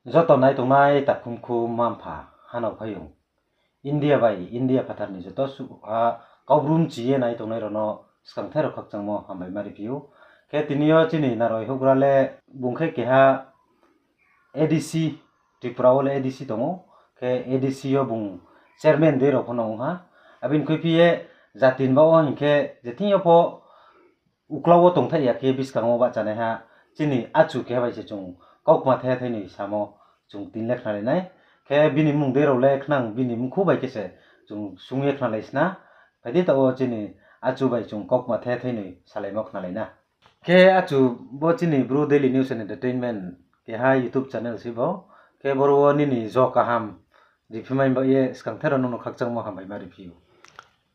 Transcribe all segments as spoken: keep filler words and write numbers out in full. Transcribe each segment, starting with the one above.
Joto nai tongnai takhumkhu mma-mpha, hanao phaiyong, India bai India phathar ni joto suh ha Kaubru mchi ye nai tongnai rao no skangther rao khakchangmo hambai ma ri phi ou. Khe tini yo chini naroi houhgra le bung khe keha A D C, Tripura wo le A D C tong ou, khe A D C yo bung chairman dei rao pho no ong ha. Abini khuiphi ye jati ni baoh wo hing khe je thing yo pho uklau wo tongthaih ya khe buskang wo bahchanaiha chini achu keha bai se chung kaukma the thai noi samo chung tini le khnalai nai. Khe bini mmung dei rao le khnang bini mkhu bai khe se chung sung ye khnalai sna. Phai di taoh wo chini achu bai chung kaukma the thai noi salaimo khnalai na. Khe achu, bo chini Bru Daily News and Entertainment keha YouTube channel se bo. Khe boro wo nini jo kaham riphi mai baoh ye skangther rao nung no khakchangmo hambai ma ri phi ou.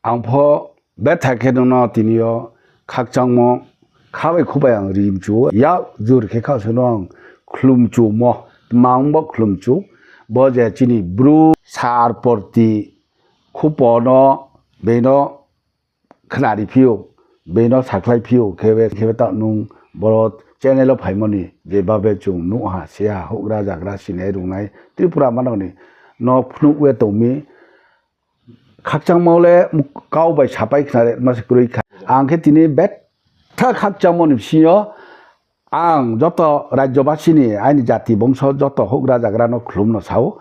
Ang pho betha khe nung no tini yo khakchangmo kha bai khubai ang ri mchu ou. Yak jur khe kha se no ang khlum mchumo, tma ong bo khlum mchu. Bo je chini Bru Sarporti Khupo no, beino khnari phi ou, beino sakhlai phi ou, khe be, khe be taoh nung boro channel wo phaimo ni je babe chung nuh ha, se ha, houhgra zagra sinai rungnai Tripura manang ni no phnuh ye tong mi. Khakchangmo le kau bai sapai khnare ma se kroi kha. Ang khe tini betha khakchangmo ni bsing yo ang joto rajyobasi ni aini jati bongso joto houhgra zagra no khlum no sa ou.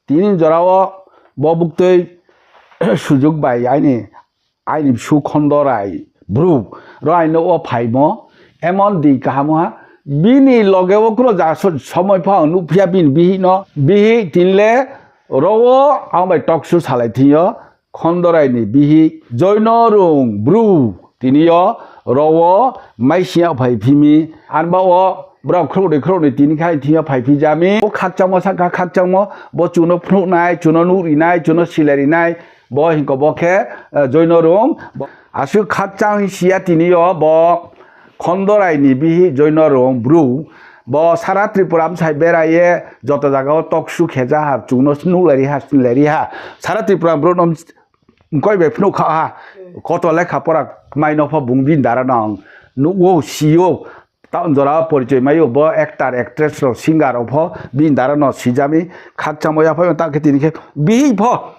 Tini jora wo bo buktui sujug bai aini, aini bsu Khondorai Bru rao aini nouh wo phaimo emon di kaham ha. Bini loge wo kro ja so-, somoi pho ang nuhphi ya bini bihih no. Bihih tini le ro wo ang bai talk show salai thing yo Khondorai ni bihih Joinorung Bru tini yo ro wo maising yag phaiphi mi. Anba wo brao khrouhnoi khrouhnoi tini khe aini thing yo phaiphi ja mi. Bo khakchangmo sahka khakchangmo, bo chung no phnuh nai, chung no nuh ri nai, chung no silai ri nai, bo hingko bo khe, eh, Joinorung. Asuh khakchang hing si ya tini yo bo Khondorai ni bihih Joinorung Bru. Bo sara Tripura bsai berai ye joto zaga wo talk show khe ja ha, chung no nuhlai ri ha, sinlai ri ha. Sara Tripura Bru no mkoih bai phnuh kha ha. Koto lekha pora kmai no pho bung bini dara no ang nuh ou, si ou. Taoh jora porichoi mai ou, bo actor, actress rao, singer rao pho bini dara no si ja mi. Khakchangmo yaphai no taoh khe tini khe bihih pho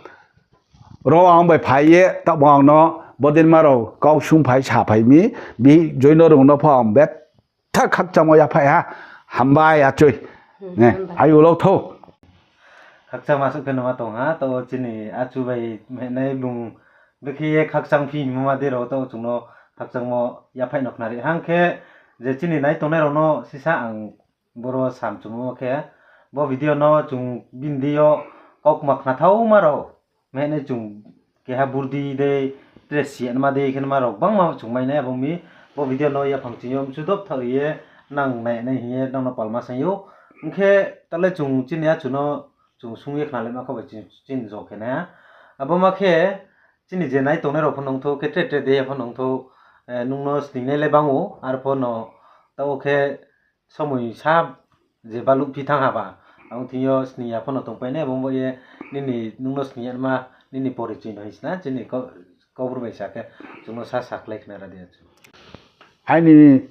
ro ang bai phai ye, taoh bo ang no bodinma rao kau sungphai saphai mi, bihih Joinorung no pho ang betha khakchangmo yaphai ha. Hambai achoi. Ayu lou thou. Khakchangma suh khe no ma tong ha, taoh chini achu bai mehnai bung bekhe ye khakchang phi hingmo ma dei rao taoh chung no khakchangmo yaphai no khnari. Hang khe je chini nai tongnai rao no sisa ang boro sam chungmo khe, bo video no chung bini dei yo kaukma khnathaoma rao mehnai chung keha burdi dei, tre siyanma dei khe nma rao gbangma chung mai nai abo mi. Bo video no yaphang ching yo mchu dop thaoh ye nang nai nai hing ye nang no palma saing ou. Hing khe taoh le chung chini achu no chung sung ye khnalaima kho bai chini jo khe nai ha. Abo ma khe chini je nai tongnai rao pho nung thou, khe tre tre dei ya pho nung thou, eh, nung no sningnai le bang ou, arpho no taoh khe somoi sa je baluh phi thanng ha ba, ang thing yo sning ya pho no tongpai nai, abo bo ye nini nung no sning ya ma, nini porichoi no hing sna, chini Kau-, Kaubru bai sa khe, chung no sa sakhlai khna ra di achu. Aini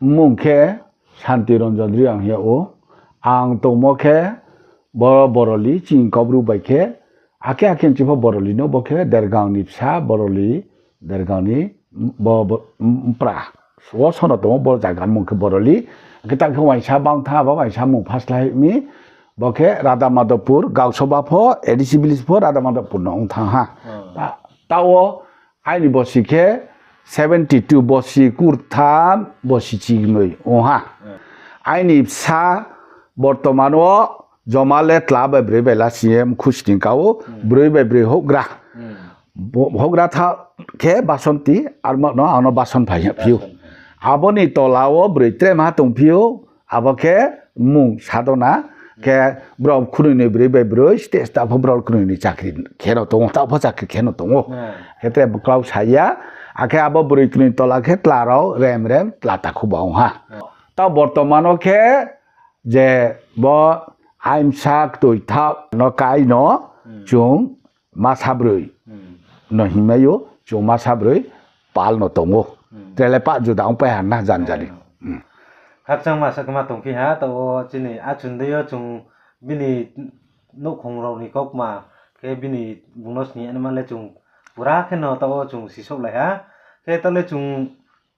mmung khe Santi Ranjan Reang hing yag ou. Ang tongmo khe bo Boroli, chini Kaubru bai khe, akhe akhe nchi pho Boroli no, bo khe Dergang ni bsa Boroli, Dergang ni bo, bo, mpra. Wo sono tong ou, bo zaga mmung khe Boroli. Akhe taoh khe uaingsa bang tha, abo uaingsa mmung phaslái mi. Bo khe Radha Madhavpur, Gausoba pho, A D C village pho Radha Madhavpur no ong thanng ha. Ta-, taoh wo aini bosi khe seventy two, bosi kurtham, bosi chignoi ong ha. Aini bsa bortoman wo joma le tla bai broi bai lasing ye mkhu sning ka ou, broi bai broi houhgra. Bo-, houhgra tha khe Basonti, arma no ang no Bason phai hing phi ou. Abo ni tola wo broi tre maha tongphi ou, abo khe mmung Sadona, khe brao khnoi ni broi bai broi, state staff pho brao khnoi ni chakri khe no tong ou, taoh pho chakri khe no tong ou. Khe tre bklau sa ya, akhe abo broi knoi tola khe tla rao rem rem tla takhu ba ong ha. Taoh bortoman wo khe je bo aimsa ktoi thaoh no kai no chung masa broi no hingmai ou, chung masa broi pal no tong ou. Tre le pah juda ongpai ha na janjani. Khakchangma sa khe ma tongphi ha, taoh wo chini achundei yo chung Bini nouhkhong rao ni kaukma khe bini bung no sni ya naima le chung pura khe no taoh wo chung sisouhlai ha. Khe taoh le chung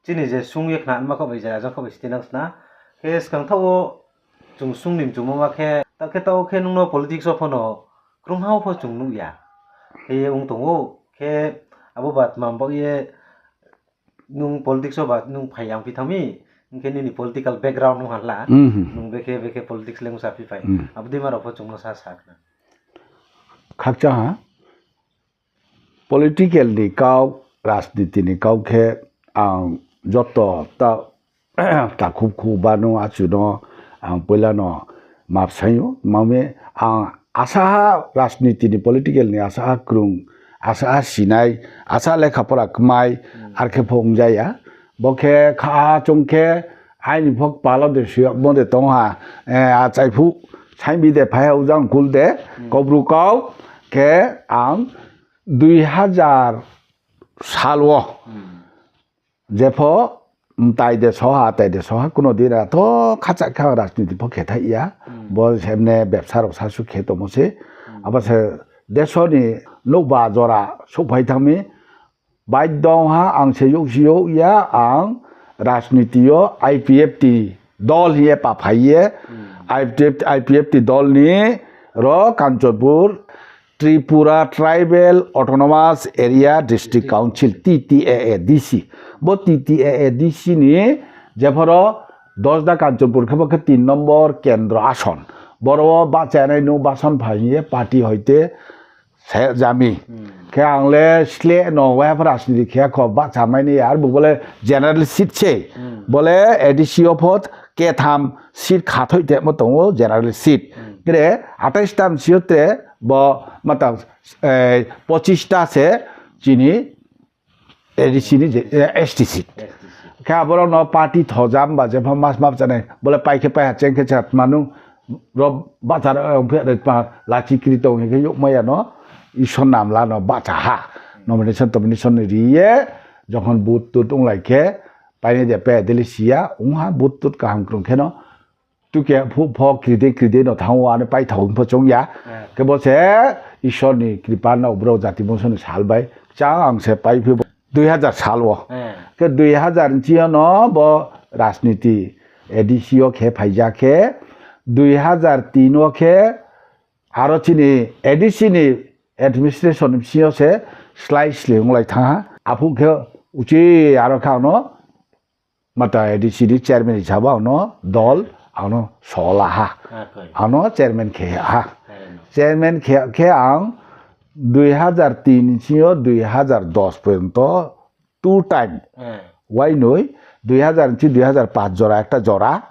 chini je sung ye khna naima khaoh bai je ajang khaoh bai stinang sna. Khe skang thaoh wo chung sung ni mchungmo ma khe, taoh khe taoh khe nung no politics wo pho no krungha wo pho chung nuh ya. Khe ye ong tong ou, khe abo ba tma baoh ye nung politics wo ba nung phai yang phi thanng mi, hing khe nini political background nung ha la, nung bekhe bekhe politics le ongsa phi phai. Abo dei ma rao pho chung no sa sa khna. Khakchang ha, political ni kau, rajniti ni kau khe ang joto ta, takhu khu ba no achu no ang poila no map saing ou, mami ang asa ha rajniti ni political ni asa ha krung, asa ha sinai, asa lekha pora kmai, ar khe pho ongja ya. Bo khe kha chung khe aini pho kpal wo de sui yagmo de tong ha, achai phuh saingbi de phai ha ujang kul de, Kaubru kau khe ang dui hazar sal wo jepho mtai de soha, tai de soha, kuno din a tho khacha khe ang rajniti pho khe thaih ya. Bo se mne bepsa rao sasu khe tongmo se. Abo se deso ni nouhba jora souhphai thanng mi. Baidong ha ang se youh si youh ya, ang rajniti yo I P F T dol hing ye paphai ye, I P F, I P F T dol ni ro Kanchanpur Tripura Tribal Autonomous Area District Council, T T A A D C. Bo T T A A D C ni jephoro Dosda Kanchanpur khe bo khe tin nombor kendro ason. Boro wo bahcha nai nung Basan Phai hing ye party hoite se jami. Khe ang le sleh no waiha pho rajniti khe kho bahcha mai ni ar bo le general seat se. Bo le A D C yo pho ketham seat khathoih temo tong ou general seat. Tre atais ta msi yo tre bo mata, pochis ta se chini A D C ni je, S T seat. Khe aborao no party thojam ba jepho mas map chanai. Bo le pai khe pai ha cheng khe chatma nung ro bahcha ong phi tma lachi kri tong hing khe youhmai ya no Isor namla no bahcha ha. Nomination tomination ri ye jokhon vote tut onglai khe painai de pai deli si ya ong ha vote tut kaham krung khe no. Tuke phuh pho kride kride no thanng ou, ano paithao pho choung ya. Khe bo se Isor ni kripa no brao jati bongso ni sal bai. Chang ang se paiphi bo dui hazar sal wo. Khe dui hazar nchi yo no bo rajniti A D C yo khe phaija khe, dui hazar tin wo khe aro chini A D C ni administration bsing yo se slái sling onglai thanng ha. Aphuh khe uchih aro khe ang no mata A D C ni chairman hisab ang no dol ang no sola ha. Ang no chairman khe ha. Chairman khe khe ang dui hazar tin nchi yo dui hazar dos porjonto two time wainoi, dui hazar nchi dui hazar paanch jora ekta jora,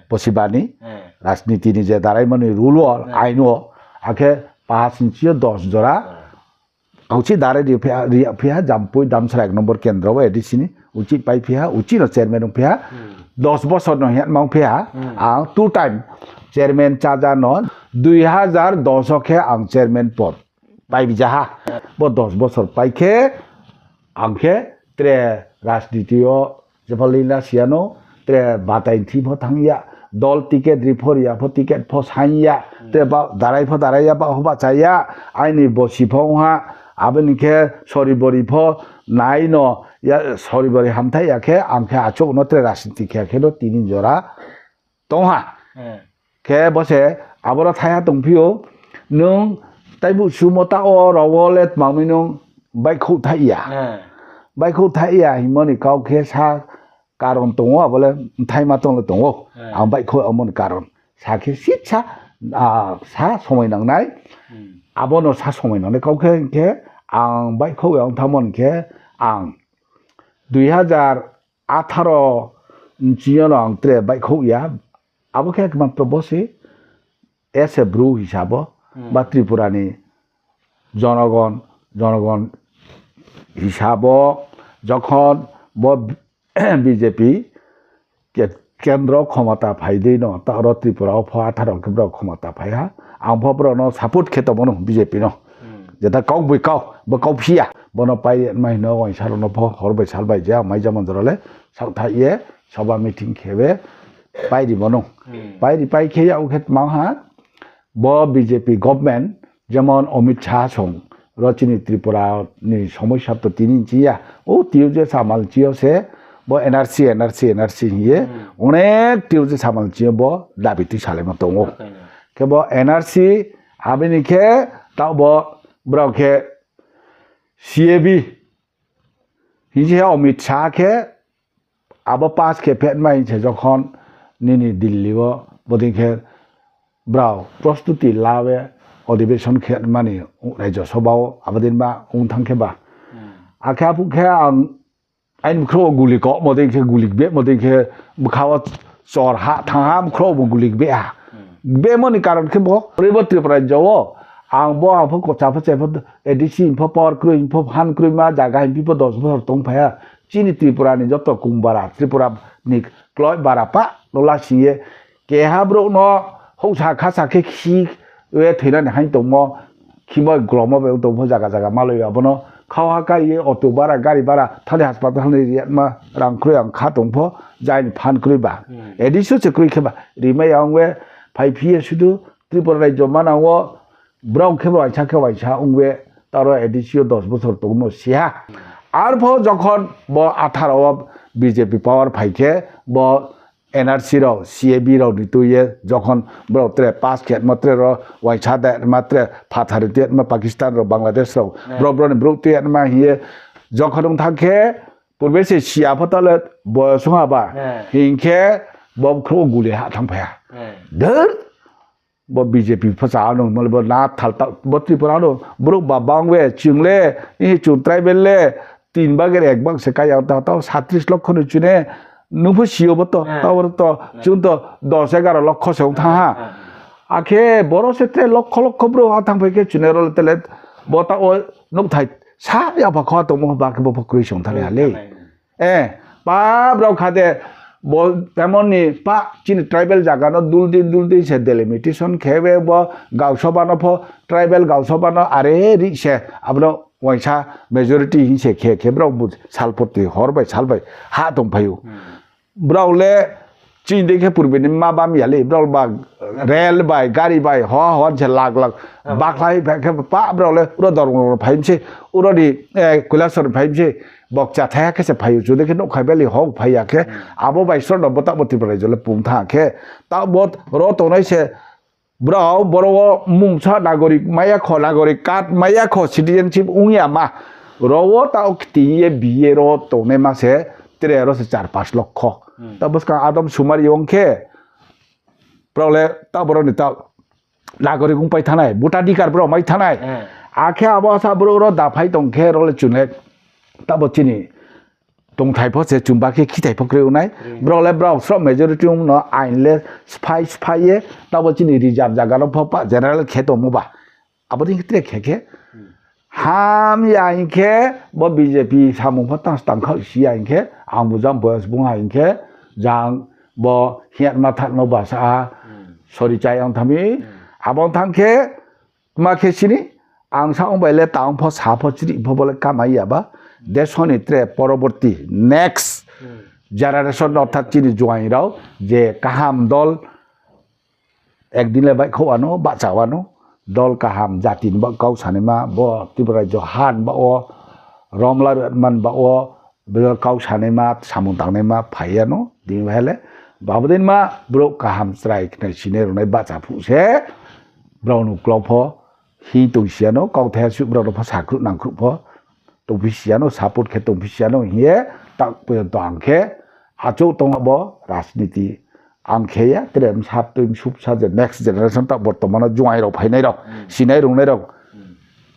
posibani rajniti ni je daraimani rule wo, ain wo, akhe paanch nchi yo dos jora, ang uchih darai ri phi ha, ri phi ha, Jampui Damsara ek nombor kendro wo A D C ni uchih paiphi ha, uchih no chairman ongphi ha, dos bosor no hingma ongphi ha, ang two time chairman chája no, dui hazar dos wo khe ang chairman pod paibi ja ha. Bo dos bosor pai khe, ang khe tre rajniti yo jepho lila siya no, tre batai thi pho thanng ya, dol ticket ri pho ri ya pho ticket pho saing ya, tre ba darai pho darai ya, ba pho bahcha ya, aini bosi pho ong ha, abo ni khe sori bori pho nai no, sori bori hamthai ya khe, ang khe achouh no tre rajniti khe khe no tini jora tong ha. Khe bo se aboro thaiha tongphi ou, nung taibu sumo taoh wo rao wo le tma mi nung baihkhouh thaih ya. Baihkhouh thaih ya hingmo ni kau khe sa karon tong ou, abo le bthaima tong le tong ou. Ang baihkhouh amo ni karon sa khe sisa, sa somoi nangnai. Abo no sa somoi nangnai kau khe hing khe ang baihkhouh ya ong thanngmo ni khe ang dui hazar atharo nchi yo no ang tre baihkhouh ya. Abo khe ekmatro bo se as a Bru hisab wo, ba Tripura ni jonogon, jonogon hisab wo, jokhon bo B J P ke-, kendro khomota phai dei no, ta ro Tripura wo pho atharo khe brao khomota phai ha. Ang pho brao no support khe tongmo no B J P no. Jeta kau boi kau, bo kau phi ya. Bo no pai mai hino uaingsa rao no pho hor bai sal bai je ang mai jamo jora le saohthaih ye soba meeting khe be pai rimo no. Pai ri pai khe yag khe tma ha, Bo B J P government, যেমন Amit Shah song, ro chini Tripura ni somosya to tini ching ya. O Tuesday samung ching yo se, bo N R C, N R C, N R C hing ye, onek Tuesday samung ching yo bo dabi tuisalaimo tong ou. Khe bo N R C, abo ni khe, taoh bo, brao khe, C A B, hing se Amit Shah khe, abo pass khe phetma hing se যখন nini Delhi wo, bodei khe brao প্রস্তুতি la ye অধিবেশন khe mani Rajya Sabha wo, abo dei ma ong thanng khe ba. Akhe aphuh khe ang aini bkhrouh wo guli komo dei khe, guli bemo dei khe, bkha wo chor ha thanng ha, bkhrouh bo guli be ha. Bemo ni karon khe bo, ore bo Tripura rajyo wo, ang bo, ang pho kocha pho, chai pho, A D C hing pho, power kroi hing pho, phan kroima zaga hing phi pho, dos bosor tong phai ha. Chini Tripura ni joto kung bara, Tripura ni kloi bara pah no lasing ye, keha brouh no houhsa khasa khe khi ye thoinani haing tongmo, khimo glomo bai tong pho zaga zaga malai abo no khau ha kai ye auto bara, gari bara, thani hospital thani ri yatma rang kroi ang kha tong pho, jai ni phan kroi ba. A D C se kroi khe ba, rimai ya ong ye, phaiphi ye sudu Tripura rajyo manang wo, brao khe bo waisa khe waisa ong ye, taro A D C yo dos bosor tongmo si ha. Arpho যখন bo আঠারো wo B J P power phai khe, bo N R C rao, C A B rao ni tui ye, যখন brao tre pass khe ma tre ro, waisa de ma tre, phathar tui ye ma Pakistan rao, Bangladesh rao, brao brao ni brouh tui ye ma hing ye, যখন ong thanng khe, purbe se si ya pho tale boyos ong ha ba, hing khe, bo bkhrouh guli ha thanng phai ha. Dor, bo B J P pho cha no, mole bo na thal ta, bo Tripura no, brouh ba bang ye, chung le, ihi chung tribal le, tin bag er ek bag se kai ya, ta, ta সাতত্রিশ লক্ষ no chung ne, nung pho si yo bo to, ta oro to, chung to দশ এগারো লক্ষ se ong thanng ha. Akhe boro se tre lakh lakh brouh ha thanng phai khe chung ne ro le tele, bo ta wo nouhthai sa ya pha kho tongmo ba khe bo pho kroi se ong thanng ya le. Eh, pa brao kha de, bo temon ni pa chini tribal zaga no dul din dul din se delimitation khe ye bo গাঁও সভা no pho, tribal গাঁও সভা no are ri se, abo no waisa majority hing se khe, khe brao bu sal porti hor bai sal bai ha tong phai ou. Brao le chini dei khe purbe ni ma bam ya le, brao ba rail bai, gari bai, ho, ho se lak lak bakhlai phai khe pa brao le, uro Dharmanagar phai mi se, uro ni, eh, Kailasor phai mi se, bokcha thaiha khe se phai ou, chung dei khe nouhkhai beli hok phai ya khe, abo bai sro no bo taoh bo Tripura rajyo le pung thanng khe, taoh bo ro tongnai se, brao boro wo mungsa নাগরিক mai ya kho, নাগরিক card mai ya kho, citizenship ong ya ma. Ro wo taoh kting ye bi ye ro tongnaima se tre ro se চার পাঁচ লক্ষ. Taoh bo skang আদমশুমারি ong khe, brao le taoh boro ni taoh নাগরিক ongpai thanng nai, ভোটাধিকার brao mai thanng nai. Akhe abo sa brouh ro daphai tong khe ro le chung le taoh bo chini tongthai pho se chung ba khe khithai pho kroi ong nai. Brao le brao sroh majority ong no ain le sphái sphái ye, taoh bo chini reserve zaga no pho pa general khe tongmo ba. Abo dei khe tre khe khe ham ya hing khe, bo B J P samung pho tang tang khaoh si ya hing khe, ang bo jang boyos bung ha hing khe, jang bo hiatma thatma ba sa ha, sori chai ang thami, abo thanng khe, tma khe sini, ang sa ong bai le tang pho sa pho chrih pho bo le kamai ya ba, deso ni tre পরবর্তী next generation অর্থাৎ chini juaing rao je kaham দল একদিন le baihkhouh ano, bahcha ano, দল kaham jati ni ba kau sanaima, bo Tripura rajyo ha ni ba wo, romla rman ba wo, bo kau sanaima, samung tangnaima phai ya no, dei bai le, abo dei ma brouh kaham chrai khnai sinai rungnai bahcha phuh se, brao no klau pho, hing tong si ya no, kauthai suh brao no pho sakhruh nangkhruh pho, tongphi si ya no, support khe tongphi si ya no hing ye, tak porjonto ang khe, achouh tong abo rajniti ang khe ya, tre bsa tui bsa je next generation ta bortoman no juaing rao phainai rao, sinai rungnai rao,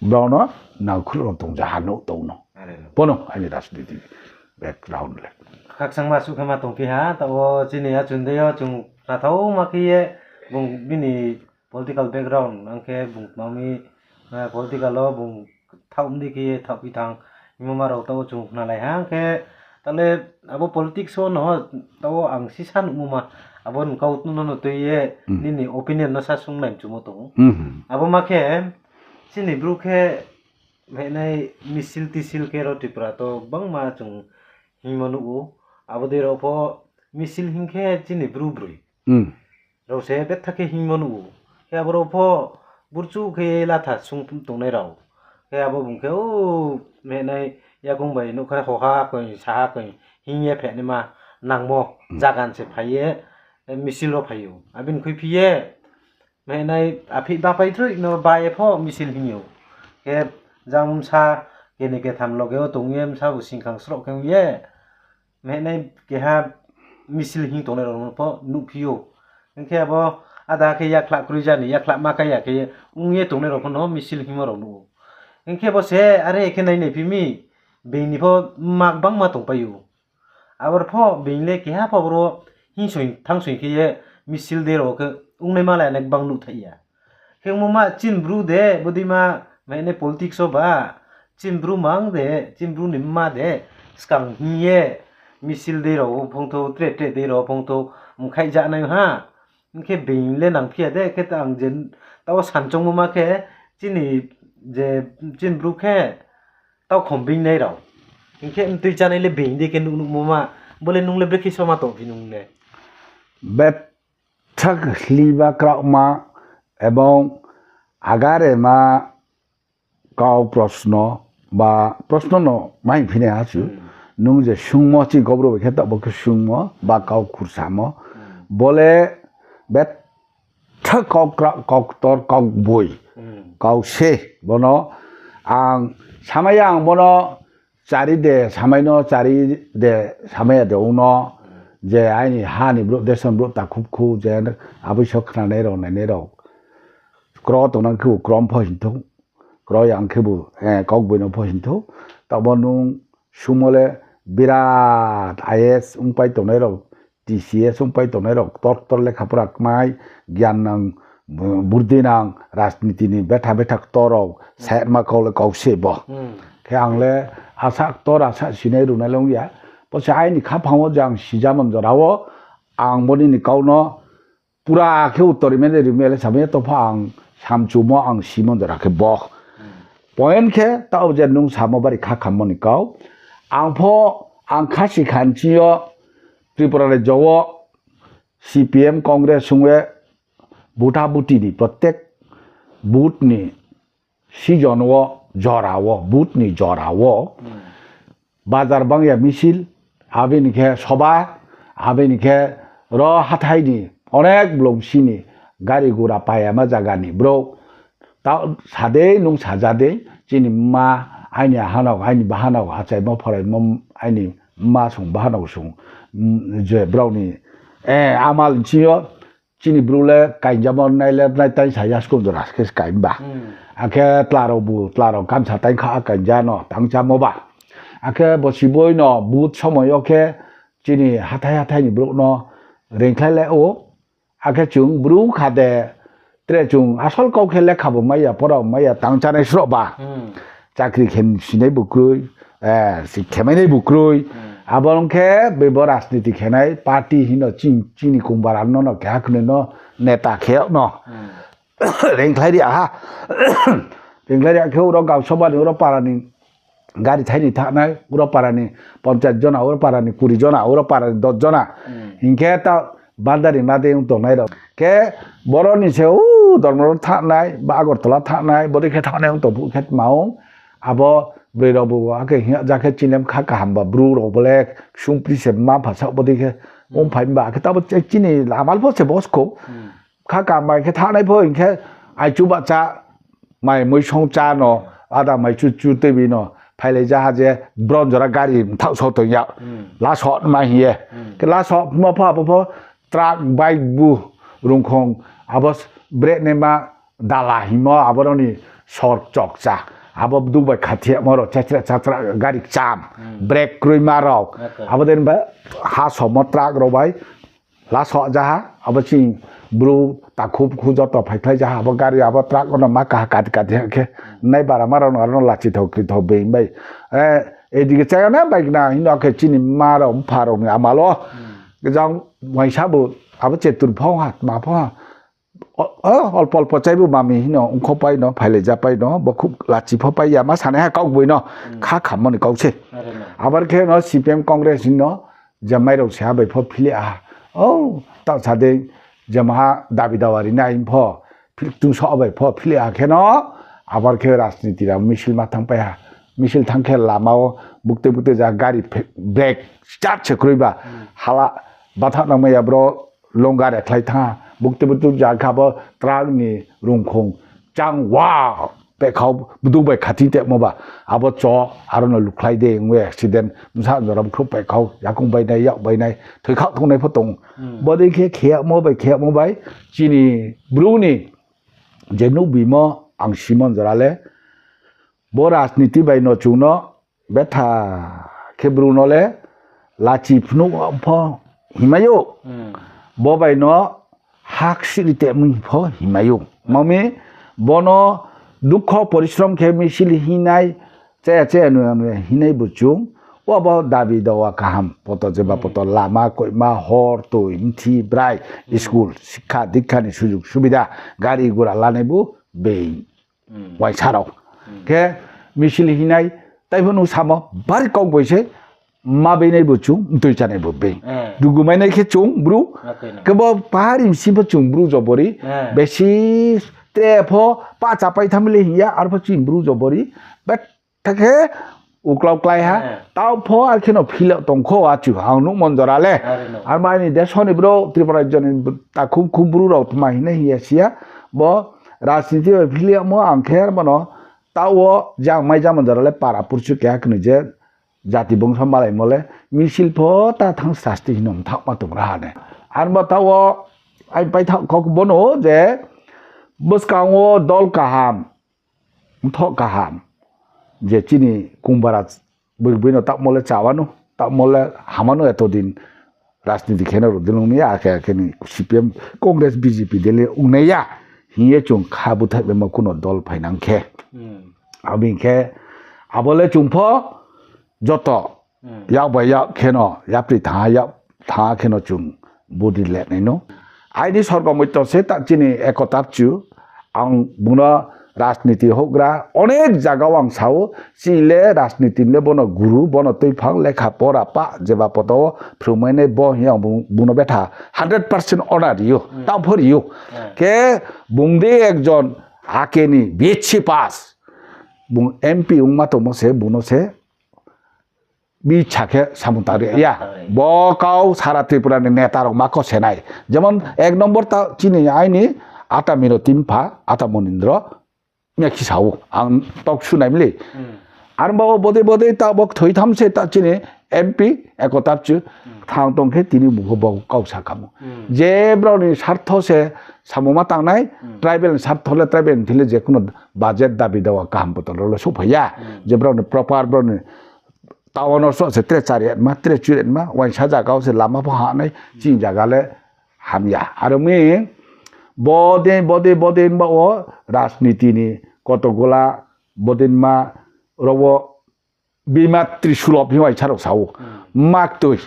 brao no nangkhruh rao tong ja ha no tong no. Bono aini rajniti background le. Khakchangma suh khe ma tongphi ha, taoh wo chini achun dei yo chung khnathaoma khe ye bung bini political background, ang khe bung tma mi, political wo bung thaoh mdi khe ye thaohphi thanng, himoma rao taoh wo chung khnalai ha, ang khe taoh le abo politics wo no, taoh wo ang sisa nuhmo ma, abo ni kau no no tui ye, nini opinion no sa sung nai mchumo tong ou. Abo ma khe, chini bru khe, phainai misil tisil khe ro Tripura to gbangma chung hingmo nuh ou, abo dei rao pho misil hing khe chini bru broi rao se betha khe hingmo nuh ou. Khe aboro pho burchuh khe latha sung tongnai rao. Khe abo bung khe, o, mehnai yakoung bai nouhkha hoha koi, saha koi, hing ye phenaima nangmo zaga se phai ye, misil ro phai ou. Abini khuiphi ye, mehnai aphi bapai throi no ba ye pho misil hing ou. Khe jang bsa keni ketham loge wo tong ye bsa bo singkhang sroh khe ong ye, mehnai keha misil hing tongnai rao no pho nuhphi ou. Hing khe abo ada khe yakhlah kroi jani, yakhlah ma kai ya khe ong ye tongnai rao pho no misil hingmo rao nuh ou. Hing khe bo se are khe nai naiphi mi, being ni pho ma gbangma tongpai ou. Aboro pho being le keha pho boro hingsoing thangsoi khe ye misil dei rao khe ongnaima le ane gbang nuhthaih ya. Khe ongmo ma chini Bru de, bodei ma, mehnai politics wo ba, chini Bru mang de, chini Bru ni mma de, skang hing ye, misil dei rao phongthou, tre tre dei rao phongthou, mkhaih ja nai ha. Hing khe being le nangphi ya de, khe ta ang je, taoh wo sanchongmo ma khe, chini je, chini Bru khe, taoh khom beingnai rao. Hing khe mtui chánai le being dei khe nuh nuhmo ma, bo le nung le brekhe soma tongphi nung le. Bethak hliba kraohma ebong agarema kau prosno ba prosno no ma hingphi nai ha chu. Nung je sungmo chini Kaubru bai khe taoh bo khe sungmo ba kau khursamo. Bo le bethak kau kra-, kau ktor, kau gboi, kau se bono ang samai ya, ang bono chari de samai no, chari de samai ya de ong no, je aini ha ni brouh, desh ni brouh takhu bkhu je aboi so khnanai rao, nainai rao. Kro tongnang khebu krom pho hing thou, kro yang khebu, eh, kau gboi no pho hing thou. Taoh bo nung sungmo le birat I A S ongpai tongnai rao, T C S ongpai tongnai rao, ktor ktor lekha pora kmai, gyan nang, bu-, burdi nang, rajniti ni betha betha ktor rao, saima kau le kau se bo. Khe ang le asa ktor, asa sinai runai le ong ya. Bo se aini khaphang wo je ang sijamon jora wo, ang bo nini kau no pura khe uttor rimai de rimai le samai ya, topha ang samchumo ang simon jora khe bo. Point khe taoh je nung samo bari kha khammo ni kau. Ang pho, ang khasi khanchi yo Tripura rajyo wo C P M, Congress sung ye butha buti ni protek booth ni season wo, jora wo, booth ni jora wo, bazar bang ya misil, abini khe soba, abini khe ro hathái ni onek blong sini gari gura payama zaga ni brouh. Ta sadei nung saja dei, chini mma, aini ahanao, aini bahanao, achaimo phoraimo, aini mma song bahanao song, mm, je brao ni, eh, amal chini yo, chini bru le kainjamo nai le nai tai sa ya school jora khe se kainba. Akhe tla rao bu, tla rao kamsa tai kha kainja no tangchamo ba. Akhe bo siboi no but somoi yo khe chini hathái hathái ni brouh no reingkhlai le ou. Akhe chung bru kha de, tre chung asol kau khe lekha bo mai ya, pora bo mai ya, tangchanai sroh ba. Chakri khe sinai bo kroi, eh, si khemainai bo kroi. Abo ong khe bebo rajniti khenai party hino chini kongba rang no no keha khnoi no neta khe no. Reingkhlai ri ha. Reingkhlai ri khe uro gausoba ni, uro para ni gari thaini thanai, uro para ni ponchas jona, uro para ni kuri jona, uro para ni dos jona. Hing khe ta bandari ma dei ong tongnai rao. Khe boro ni se u Dormoro thanai, ba Agartala thanai, bodei khe thanai ong tong phuh khe tma ong. Abo broi rao bu akhe hing ja khe chini le kha kaham ba bru rao bo le ksung pri se mma mpha saoh bodei khe ong phai ba khe tabo chini lamal pho se bo skhou. Kha kaham bai khe thanai pho hing khe aichu bahcha mai mui song chá no, ada mai chu chu tei bi no, phailai ja ha je bron jora gari mthaoh so tong ya. Laso ma hing ye. Khe laso ma pho abo pho truck, bike bu rungkhong abo brake naima dala hingmo abo rao ni sor chokcha. Abo bdu bai khathiamo rao chachra chachra gari kcham. Brake kroima rao. Abo dei ba ha somo truck rao bai laso ja ha, abo chini bru takhu bkhu joto phaikhlai ja ha, abo gari abo truck no ma kaha kati kati ha khe, nai bara ma rao no aro no lachi thao kri thao being bai. Eh, edige chaya na bai gna hino khe chini ma rao mpha rao ni amal wo. Jang waisa bo, abo chetur pho ha, tma pho ha. O, o, olpo olpo chaibu mami hino, ongkho pai no, phailai ja pai no, bo khub lachi pho pai ya, ma sanai ha kau gboi no, kha khammo ni kau se. Abo khe no C P M Congress hino, je mai rao se ha bai pho phili ha. O, taoh sa dei, je maha dabi dawa rinai pho, Phil-, chung so bai pho philih ha khe no, abar khe rajniti rao misil ma thanngpai ha. Misil thanng khe lama wo bukte bukte ja gari phe-, brake start se kroi ba. Hala batha nangmai ya bro, longa rekhlai thanng ha. Bukte bukte ja khe abo truck ni rungkhong chang wa pehkhau bdu bai khathi temo ba. Abo cho, aro no lukhlai de ong ye accident. Bsa jora bkhrouh pehkhau, yakung bainai, yak bainai, thoikhaoh thongnai pho tong. Bodei khe kheyamo bai, kheyamo bai, chini Bru ni je nuhbimo ang simon jora le, bo rajniti bai no chung no betha khe Bru no le lachi phnuh pho hingmai ou. Bo bai no haksiri temo pho hingmai ou. Mami, bo no dukho porishrom khe misil hingnai, chaya chaya nung nung hingnai bo chung, abo dabi dawa kaham, poto jeba poto lama, koima, hor, toi, mthi, brai, school, sikha, dikha ni sujug subida, gari gura lanai bo being. Waisa rao. Khe misil hingnai, tai pho nung samo, bari kau bai se, ma beinai bo chung, mtoi chanai bo being. Dugu mainai khe chung, Bru. Khe bo pahari bsing pho chung Bru jobori. Besi tre pho pa chapai thamle hing ya, arpho chung Bru jobori. Betha khe uklau klái ha. Taoh pho ar khe no philao tong kho achu, ang nuhmon jora le. Arma aini deso ni brouh, Tripura rajyo ni takhu khu Bru rao tma hingnai hing ya si ya. Bo rajniti bai philiyamo ang khe arma no taoh wo jang mai jamon jora le para purchu keha khnoi je jati bongso malaimo le misil pho ta thanng sasti hino mthaohma tong ra ha ne. Arma taoh wo ai paithaoh kau bono je bwskang wo dol kaham, mthoh kaham, je chini kungbara bui bui no taohmo le chawano, taohmo le hamano eto din rajniti khe no rudin ong ya, akhe akhe ni C P M, Congress, B J P dele ongnai ya hing ye chung kha búthaih baimo kuno dol phainang khe. Abo hing khe abo le chung pho joto yak bai yak khe no, yapri thanng ha, yak thanng ha khe no chung budi le nai no. Aini sorgo moito se ta chini Ekota Bchu, ang bung no rajniti houhgra onek zaga wo ang sa ou, chini le rajniti le bono guru, bono tuiphang lekha pora pa jeba poto wo phrungmainai bo hing ye ang bung, bung no betha hundred percent honor ri ou, taoh pho ri ou. Khe bung de ekjon ake ni B H C pass, bung M P ongma tongmo se bung no se bsa khe samung tang ri ya. Bo kau sara Tripura ni neta rao ma kho se nai. Jemon ek nombor ta chini aini ata Minoti mpha, ata Monindro, mekhi sa ou, ang talk show nai mlei. Arba wo bodei bodei ta bo kthoi tham se ta chini M P Ekota Bchu thang tong khe tini bung pho bo kau sa kamo. Je brao ni sartho se samung ma tangnai, tribal ni sartho le tribal ni thing le je kuno budget dabi dawa kaham poto rao le souhphai ya. Je brao ni proper brao ni taoh wo no sroh se tre chari anma, tre churi anma, uaingsa zaga wo se lama pho ha nai, chini zaga le hamya. Aro mi bodei, bodei, bodei ba wo rajniti ni kotogola bodei ma rao wo bima trisulop hing uaingsa rao sa ou. Maktoi.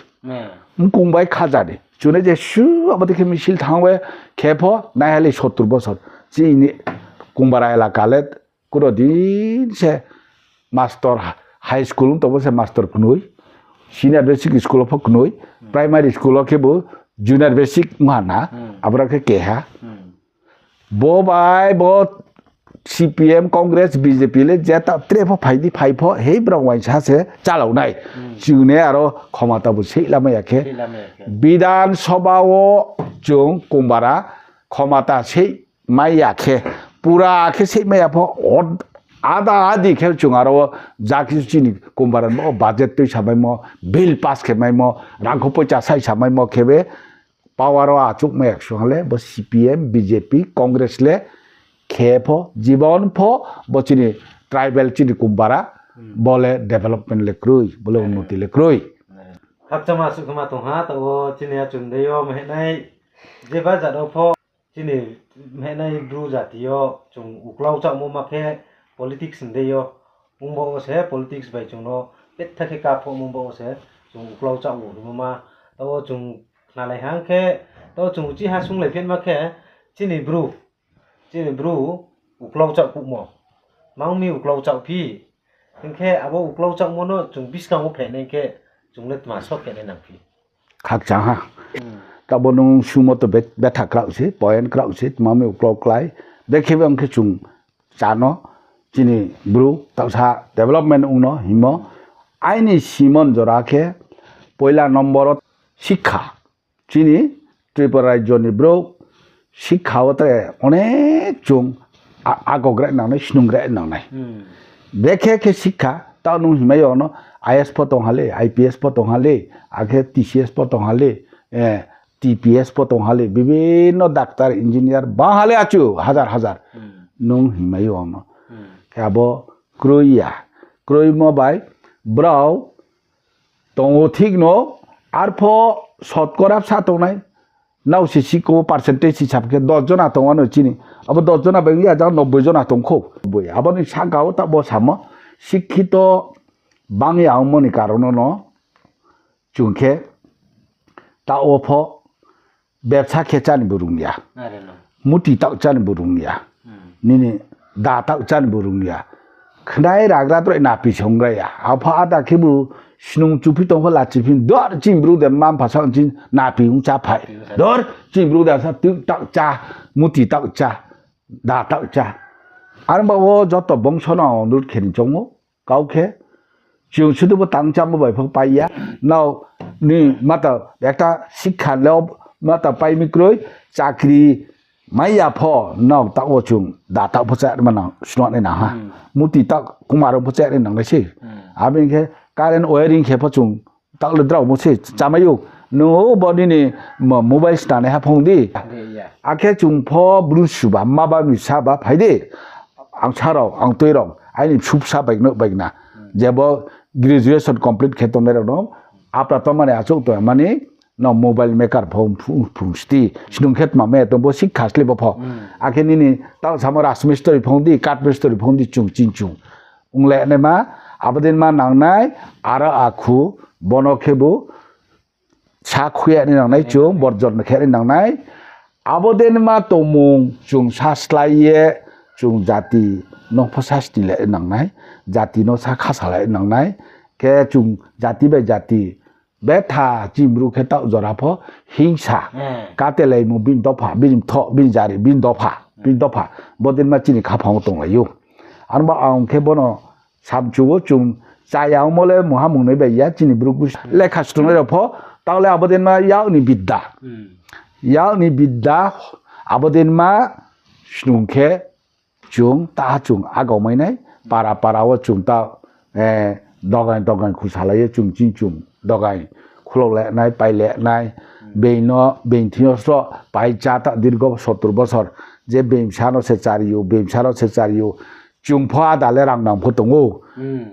Mkung bai khaja ni. Chune je su abo dei khe misil thanng ye khe pho naiha le sottur bosor. Chini Kungbara elaka le kuno din se master, high school ong tongmo se master knoi, senior basic school wo pho knoi, primary school wo khebu junior basic ong ha na, aboro khe keha. Bo bai bo C P M, Congress, B J P le je ta tre pho phai di, phai pho, hei brao uaingsa se chalao nai. Chini aro khomata bo seih lamai ya khe. Bidhan Sabha wo chung Kungbara khomata seih mai ya khe, pura khe seih mai ya pho, ada adi khe chung aro wo ja khe chini Kungbara ni bo budget tuisa maimo, bill pass khe maimo, rangkho poicha saisa maimo khe be power wo achouh mai ya khe sung le bo C P M, B J P, Congress le khe pho, jibon pho, bo chini tribal chini Kungbara, bo le development le kroi, bo le unnoti le kroi. Khakchangma suh khe ma tong ha, taoh wo chini achun dei yo mhenai, jeba jat wo pho, chini mhenai Bru jati yo, chung uklau chaohmo ma khe politics ni dei yo, ongba wo se politics bai chung no, petha khe kaphohmo ba wo se, chung uklau chaoh wo hingmo ma, taoh wo chung khnalai hang khe, taoh wo chung uchih ha sunglai phi ma khe, chini Bru, chini Bru uklau chaoh kuhmo. Mang mi uklau chaoh phi. Hing khe abo uklau chaohmo no chung buskang wo phainai khe, chung le tma so khe nai nang phi. Khakchang ha. Tabo nung sumo to be-, betha kraoh se, point kraoh se, tma mi uklau klái, Bekhe bang khe chung chano, chini Bru taohsa development ong no hingmo. Aini simon jora khe poila number wo sikha. Chini Tripura rajyo ni brouh sikha wo tre onek chung a-, agograi nangnai, snungrai nangnai. Bekhe khe sikha, taoh nung himai yo no I A S pho tong ha le, I P S pho tong ha le, akhe T C S pho tong ha le, eh, T P S pho tong ha le, bibhinno doctor, engineer bang ha le achu, hazar hazar. Nung himai yo no. Khe abo kroi ya. Kroimo bai brao tong ou thik no, arpho sotkora bsa tongnai. Nrao se siko percentage hisab khe dos jona tong ou ano chini. Abo dos jona bai ya jang nobboi jona tong khou. Boi, abo ni saka wo taoh bo samo, sikhito bang ya ongmo ni karon no chung khe taoh wo pho bebsa khe chá ni bo rung ya. Muti taoh chá ni bo rung ya. Nini da taoh chá ni bo rung ya. Khnai ragra droi napi se onggra ya. Apho ada khebu snung chuphi tong pho lachi phi dor chini bru de ma mpha sa chini napi ong chá phai. Dor chini bru de sa tu taoh chá, muti taoh chá, da taoh chá. Arba wo joto bongso no ang onurod khe ni choung ou. Kau khe, chung sudu bo tang chámo bai pho pai ya. Nrao ni mata ekta sikha le mata pai mi kroi, chakri mai ya pho, nrao taoh wo chung da taoh pho chá manang snuh nai nang ha. Muti taoh kumar pho chá nai nangnai se. Abo ni khe current wiring khe pho chung taoh le drao mo se chámai ou. Nung bo nini mo-, mobile snanaiha phong di. Akhe chung pho bru suba, ma ba ni sa ba phai di. Ang sa rao, ang tui rao, aini bsu bsa bai no bai na. Je bo graduation complete khe tongnai rao no, apra tongmani achouh tongmani, no mobile maker pho phu-, phung sti. Snung khe tma me tong bo sikha sle bo pho. Akhe nini taoh samo rajmistri phong di, kathmistri phong di, chung ching chung. Ong le naima, abo din ma nangnai, aro akhu, bono khebu, sa khuya ni nangnai chung, borjon khe ni nangnai. Abo din ma tongmung chung sa slái ye, chung jati no pho sa sni le nangnai, jati no sa khasa le nangnai, khe chung jati bai jati, betha chini bru khe taoh jora pho hingsa, katelaimu bini dopha, bini mthoh, bini jari, bini dopha, bini dopha, bo din ma chini khaphang wo tonglai ou. Arba ang khe bono samchu wo chung chaya ongmo le mungha mungnoi bai ya chini bru lekha srungnai rao pho, taoh le abo din ma yak ni bidda. Yak ni bidda, abo din ma snung khe chung, taha chung agau mai nai, para para wo chung ta, eh, dogaing dogaing khusalai ye chung ching chung, dogaing khulok le nai, pai le nai, being no, being thing yo sroh, pai chá ta dirgo sottor bosor, je being bsa no se chari ou, being bsa no se chari ou, chung pho ada le rang nang pho tong ou,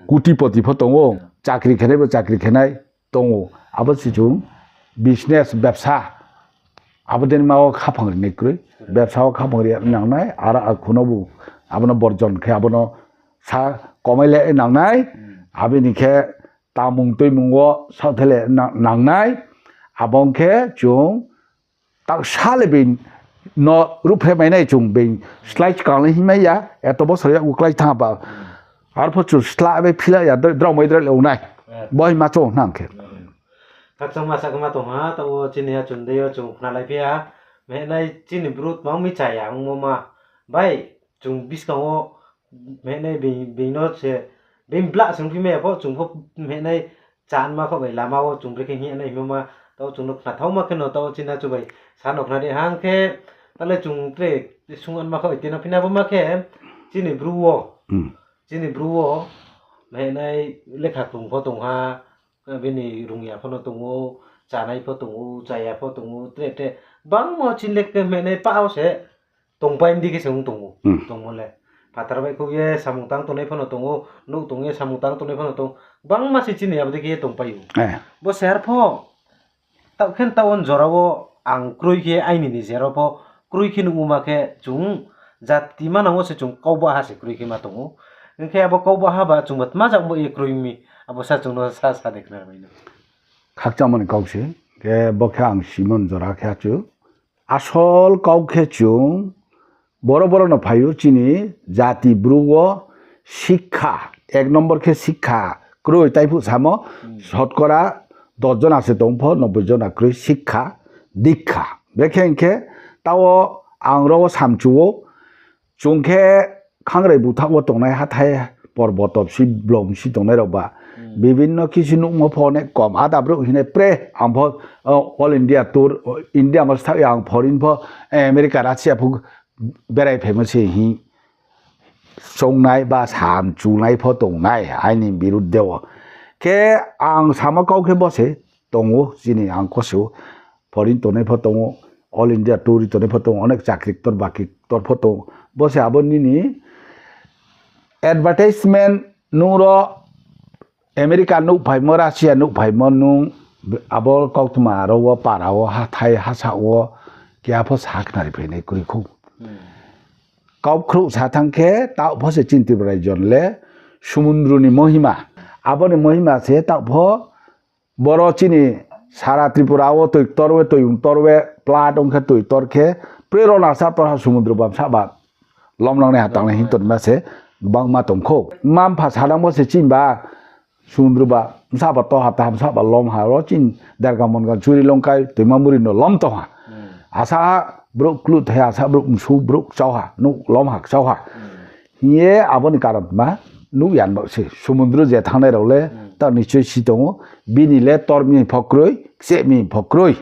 kutipoti pho tong ou, chakri khenai bo chakri khenai, tong ou. Abo se chung business, bebsa, abo din ma wo khaphang rinai kroi. Bebsa wo khaphang ri nangnai, aro akhu no bu, abo no borjon khe, abo no sa komai le nangnai, abo ni khe tamung tuimung wo saohthe le na-, nangnai, abo ong khe chung taoh sa le being no ruhphreh mai nai chung being slái skang le hingmai ya, eto bosor yak u klái thanng ba. Arpho chung sla bai phila ya, drao mai drao le ong nai. Bo hima chung nang khe. Khakchangma sa khe ma tong ha, taoh wo chini ha chung dei yo chung khnalai phi ha. Mehnai chini bru tma mi chaya ongmo ma. Bai, chung buskang wo mehnai being, being no se, being blah se ongphi mai ya pho, chung pho mehnai chá nma kho bai lama wo chung brekhe hing nai hingmo ma, taoh chung no khnathaoma khe no taoh chini ha chu bai sa no khna di hang khe, taoh le chung tre sung nma kho bai tino phina bo ma khe, chini bru wo, chini bru wo, mehnai lekha krung pho tong ha, bini rungya pho no tong ou, chánai pho tong ou, chaya pho tong ou, tre tre, bangmo chini le khe mehnai pah wo se, tongpai mdi khe se ong tong ou, tongmo le. Phathar baihkhouh ye samung tang tongnai pho no tong ou, nouh tong ye samung tang tongnai pho no tong, bangma se chini abo dei khe ye tongpai ou. Bo se ar pho, taoh khe taoh wo jora wo ang kroi khe aini ni jera pho, kroi khe nuhmo ma khe chung jati manang wo se chung kau baha se kroi khe ma tong ou. Hing khe abo kau baha ba chung bo tma jak bo ye kroi mi, abo sa chung no sa sa de khna bai no. Khakchangma ni kau se, khe bo khe ang simon jora khe achu. Asol kau khe chung boro boro no phai ou chini jati bru wo sikha, ek number khe sikha kroi taiphuh samo, sotkora dos jona se tong pho, nobboi jona kroi sikha, dikha. Bekhe hing khe taoh wo ang ro wo samchu ou, Chung khe khangrai buthaoh wo tongnai hathái porbo topsi blomsi tongnai rao ba. Bibhinno kisu nuhmo pho onek kom. Ada brouh hinai pre ang pho, o, All India tour, o, India mo sthaoh ya ang foreign pho, eh, America, Russia pho berai phaimo se hing. Choungnai ba samchunai pho tongnai, aini biruddhe wo. Khe ang samo kau khe bo se tong ou, chini ang kose ou, foreign tongnai pho tong ou, All India tour ri tongnai pho tong ou, onek chakri ktor bakri ktor pho tong ou. Bo se abo nini advertisement nung ro America nuhphaimo, Russia nuhphaimo nung abo kautma aro wo para wo hathái hasa wo keha pho sakhnari phainai kroi khou. Kau khrouh sa thanng khe taoh pho se chini Tripura raijo ni le sumundru ni mohima. Abo ni mohima se taoh pho boro chini sara Tripura wo toi ktor we, toi ong tor we, flood ong khe toi tor khe, prerona sa tor ha sumundru bamsa ba lomlangnai ha tangnai hing tongma se gbangma tong khou. Mma mpha sanangmo se chini ba sumundru ba bsa ba tor ha, taham sa ba lom ha, ro chini derga monga churi longkai toima muri no lom tong ha. Asa ha brouh kluthai, asa brouh msu, brouh kchau ha, nuh lom ha, kchau ha. Hing ye abo ni karon ma nuh ya ni baoh se sumundru je thanngnai rao le taoh nichoi si tong ou, bini le tor mi pho kroi, kcheh mi pho kroi.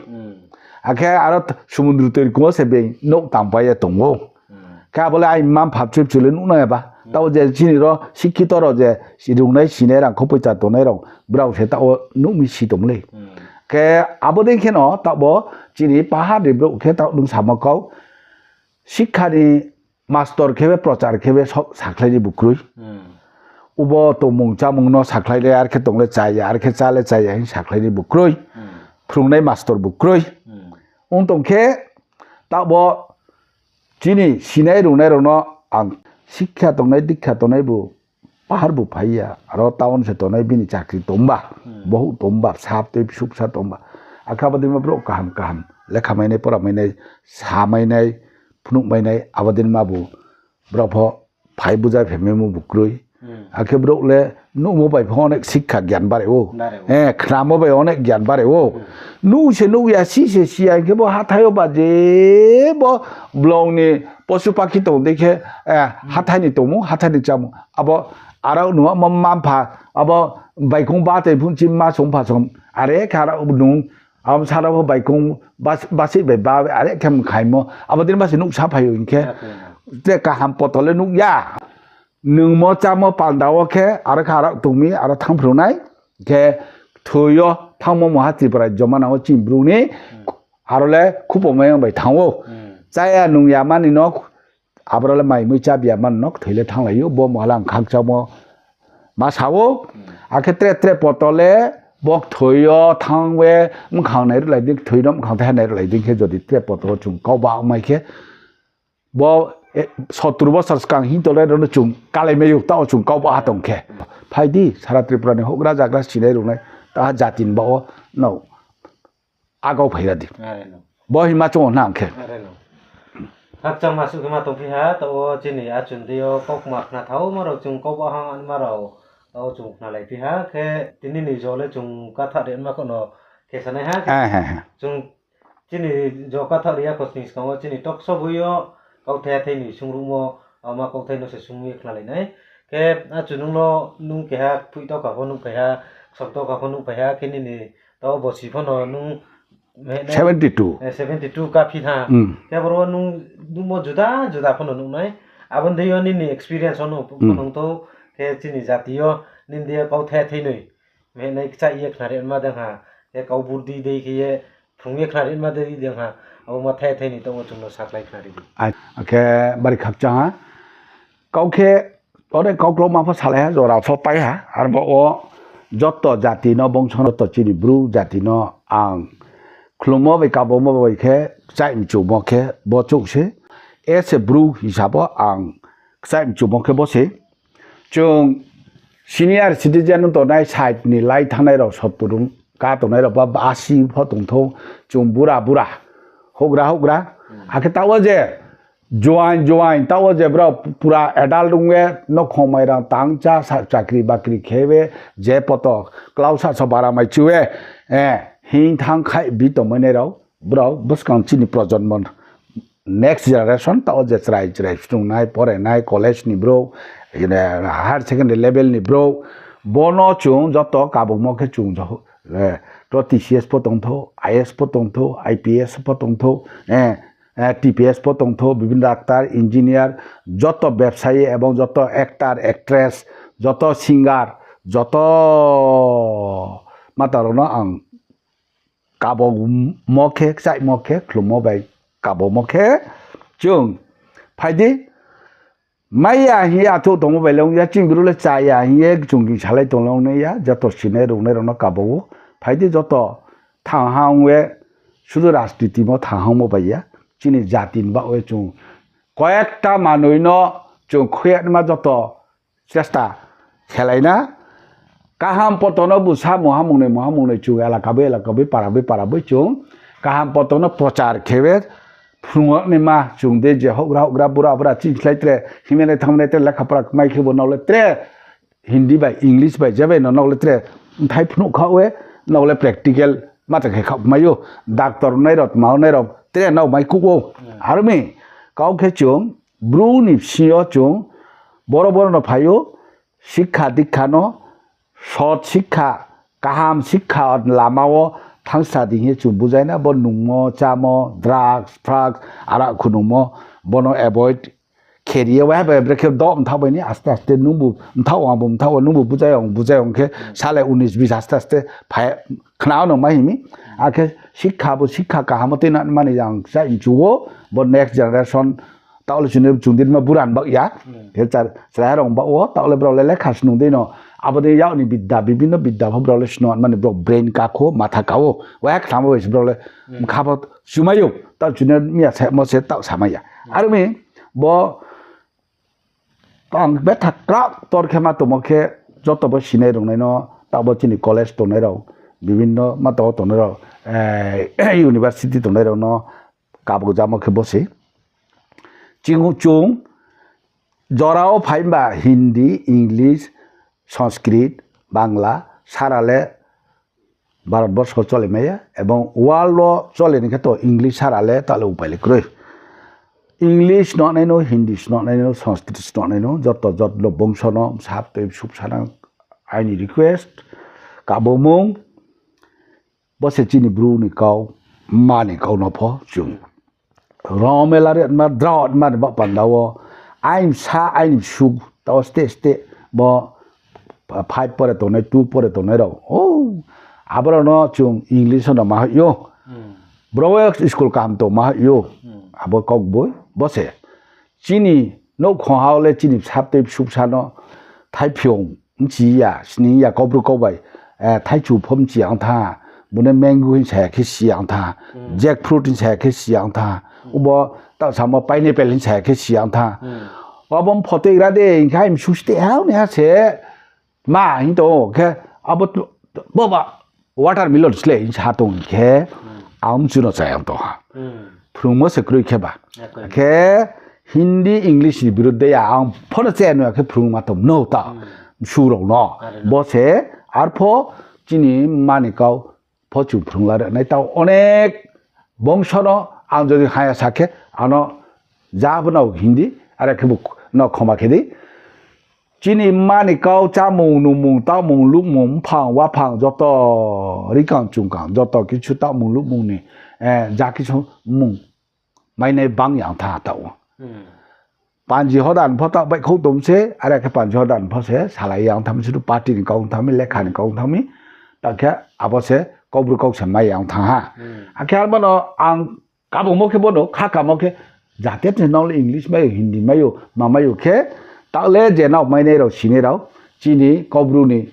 Akhe aro sumundru toi rkong wo se being nouh tangpai ye tong ou. Khe abo le aini mma mpha bchoi bchoi le nuhnai ya ba. Taoh je chini ro sikhito rao je rungnai sinai rang kho poicha tongnai rao brao se taoh wo nuh mi si tong le. Khe abo dei khe no taoh bo chini pahar ni brouh khe taoh nung samo kau. Sikha ni mastor khe be, prochar khe be, so-, sakhlai ni bo kroi. Ubo tongmung chámung no sakhlai le, ar khe tong le chá ya, ar khe chá le chá ya hing sakhlai ni bo kroi. Phrungnai mastor bo kroi. Ong tong khe, taoh bo chini sinai rungnai rao no ang sikha tongnai, dikha tongnai bo pahar bo phai ya, aro town se tongnai bini chakri tongba, bohouh tongba, bsa tei bsuksa tongba. Akhe abo dei ma brouh kaham kaham lekha mainai, pora mainai, sa mainai, phnuh mainai, abo dei ma bo brao pho phai bujai phaimai mo bo kroi. Akhe brouh le nuhmo bai pho onek sikha gyan bare ou. Khnamo bai onek gyan bare ou. Nuh se nuh ya, si se si ya, hing khe bo hathái yo ba je bo blong ni posu pakhi tong dei khe, hathái ni tongmung, hathái ni chámung. Abo arao nung abo mma mpha, abo baikong batai phung chini mma song mpha song, are khe arao nung, abo sara pho baikong bas-, basih bai ba, are khe mkhaimo, abo dei ma se nuh saphai ou hing khe, tre kaham poto le nuh ya. Nungmo chámo panda wo khe, aro khe arao tong mi, aro thanngphrung nai, khe thoi yo thanngmo mungha Tripura jomana wo chini bru ni, aro le khupo maiyang bai thanng ou. Chá ya nung ya mani no, aboro le mai mui chábi ya mani no kthoi le thannglai ou, bo mungha le ang khakchangmo ma sa ou. Akhe tre tre poto le bo kthoi yo thanng we, mkhang nai ruhlai di, kthoi no mkhang thai nai ruhlai di khe jodi tre poto wo chung kau ba mai khe, bo, sottor bosor skang hing tongnai rao no chung kalai mai ou, taoh chung kau ba ha tong khe. Phai di, sara Tripura ni houhgra zagra sinai rungnai, ta jati ni baoh wo no agau phai ra di. Bo hima chung o nang khe. Khakchangma suh khe ma tongphi ha, taoh wo chini achun dei yo kaukma khna thaoma rao chung kau ba ha ma rao, taoh wo chung khnalaiphi ha, khe tini ni jo le chung katha ri ma kho no khe sanai ha, khe chung chini jo katha ri ya kho sning skang wo chini talk show boi yo kauthai thai ni sungruhmo, ama kauthai no se sung ye khnalai nai. Khe achun nung no, nung keha phoih tau kha pho nuhphai ha, ksom tau kha pho nuhphai ha, khe nini taoh bosi pho no nung seventy two kaphi ha. Khe boro wo nung nuhmo juda juda pho no nuh nai. Abo ni dei yo nini experience wo nung pho nung tho, khe chini jati yo nini dei yo kauthai thai noi mehnai kchaih ye khnari ma dei ha, khe kau burdi dei khe ye phrung ye khnari ma dei dei ha, abo ma thai thai ni taoh wo chung no sakhlai khnari di. Akhe bari khakchang ha. Kau khe, ore kau kloma pho salai ha, jora pho pai ha, arbo wo joto jati no, bongso no, joto chini bru jati no ang khlumo bai kabomo bai khe, kchaih mchumo khe bo chouh se, as a bru hisab wo ang kchaih mchumo khe bo se. Chung senior citizen tongnai side ni lai thanngnai rao sottor ong ka tongnai rao ba asi pho tong thou, chung bura bura, houhgra houhgra. Akhe taoh wo je joain joain, taoh wo je brao pura adult ong ye, nouhkhong mairang tang chá, chakri bakri khe ye, je poto klausa so bara mai chu ye, hing thanng khai bi tongmai nai rao, brao buskang chini projonmo next generation, taoh je chrai chrai snungnai, porenai, college ni brouh, higher secondary level ni brouh, bono chung joto kabungmo khe chung jo-, eh, to T C S pho tongthou, I A S pho tongthou, I P S pho tongthou, eh, eh, T P S pho tongthou, bibhinno doctor, engineer, joto bebsayi ebong joto actor, actress, joto singer, joto mata rokno ang kabungmo khe, kchaihmo khe, khlummo bai kabungmo khe, chung phai di, mai ya hing ye achouh tongmo bai le ong ya, chini bru le cha ya hing ye chung ging salai tong le ong nai ya, joto sinai rungnai rokno kabung ou, phai di joto thang ha ong ye, sudu rajniti mo thang ha ongmo bai ya, chini jati ni baoh ye chung koyekta manoi no chung khuyanma joto chesta khelai na. Kaham poto no busa mungha mungnoi mungha mungnoi chung elaka bai elaka bai para bai para bai chung kaham poto no prochar khe ye phrung naima chung de je houhgra houhgra bura bura chini slái tre himnai thangnai tre lekha pora kmai khe bo nrao le tre Hindi bai English bai je bai no nrao le tre bthai phnuh kha ye nrao le practical mata khe khaoh mai ou. Doctor nai rao tma nai rao tre nrao mai kuh ou. Aro mi kau khe chung Bru ni bsing yo chung boro boro no phai ou, sikha dikha no, sot sikha, kaham sikha lama wo thanngsa di hing ye chung bujai na, bo nungmo, chámo, drugs, frugs, arak khu nungmo, bono avoid khe ri ye, waiha bai brekhe doh mthaoh bai ni aste aste nungbu mthaoh, angbu mthaoh, nungbu bujai ang, bujai ang khe, sale unis bis aste aste phai, khna no mai hing mi. Akhe sikha bo sikha kaham wo tuinang mani ang chai mchu ou, bo next generation, taoh le chini chung dirma buran baoh ya. Khe char, chrai rao baoh wo, taoh le brao le lekha snung dei no, abo dei yak ni bidda, bibhinno bidda pho brao le snung mani brao brain kakho, matha ka ou. Waiha kthamo bai se brao le mkha pho chumai ou, taoh chini miya saimo se taoh samai ya. Aro mi, bo ang betha krak tor khe ma tongmo khe, joto bo sinai rungnai no, taoh bo chini college tongnai rao, bibhinno ma tong tongnai rao, university tongnai rao no kabung jamo khe bo se. Ching chung jora wo phai ba Hindi, English, Sanskrit, Bangla, sara le Bharat borso chole mai ya, ebong world wo chole ni khe to English sara le taoh le upai le kroi. English snungnai no, Hindi snungnai no, Sanskrit snungnai no, joto jotlo bongso no sap tei sup sanang aini request. Kabungmung, bo se chini Bru ni kau, mma ni kau no pho chung rom mela ri ma, drao ma ni baoh panda wo, aini bsa, aini bsu, taoh wo steh steh, bo five pore tongnai, two pore tongnai rao. Abo rao no chung English no ma hoih ou. Brao school kaham tong ma hoih ou. Abo kaugboibo se. Chini nouhkhong ha wo le chini bsa tei bsu bsa no thaiphiong bchi ya, sning ya, kaubru kau bai, thaichu pho bchi ya ong tha, bung no mango hing sa ya khe si ya ong tha, jackfruit hing sa ya khe si ya ong tha, obo taoh samo pineapple hing sa ya khe si ya ong tha. Abo mpho tei gra de hing khe, ai msu ste ha, naiha se ma hing tong khe, abo, bo ba watermelon sle hing sa tong hing khe, ang mchu no cha ya ong tong ha. Phrungmo se kroi khe ba. Khe Hindi, English ni birud de ya, ang pho no cha ya no ya khe phrung ma tong no ta. Msu rao no. Bo se, arpho chini mma ni kau pho chung phrung la ri nai taoh onek bongso no ang jodi haya sa khe, ano ja bo no Hindi, are khe bo no khoma khe di. Chini mma ni kau chámung, nungmung, taohmung, lukmung, mphang, waphang, joto rikang chungkang, joto kisu taohmung, lukmung ni, ja kisu mung mainai bang ya ong tha taoh ou. Panji hodan pho taoh baihkhouh tong se, are khe panji hodan pho se salai ya ong tha mi, sudu party ni kau ong tha mi, lekha ni kau ong tha mi, ta khe abo se kaubru kau se mai ya ong tha ha. Akhe arbo no ang kabungmo khe bo no, kha kamo khe, jate se nrao le English mai ou, Hindi mai ou, ma mai ou khe, taoh le je nrao mainai rao, sinai rao, chini kaubru ni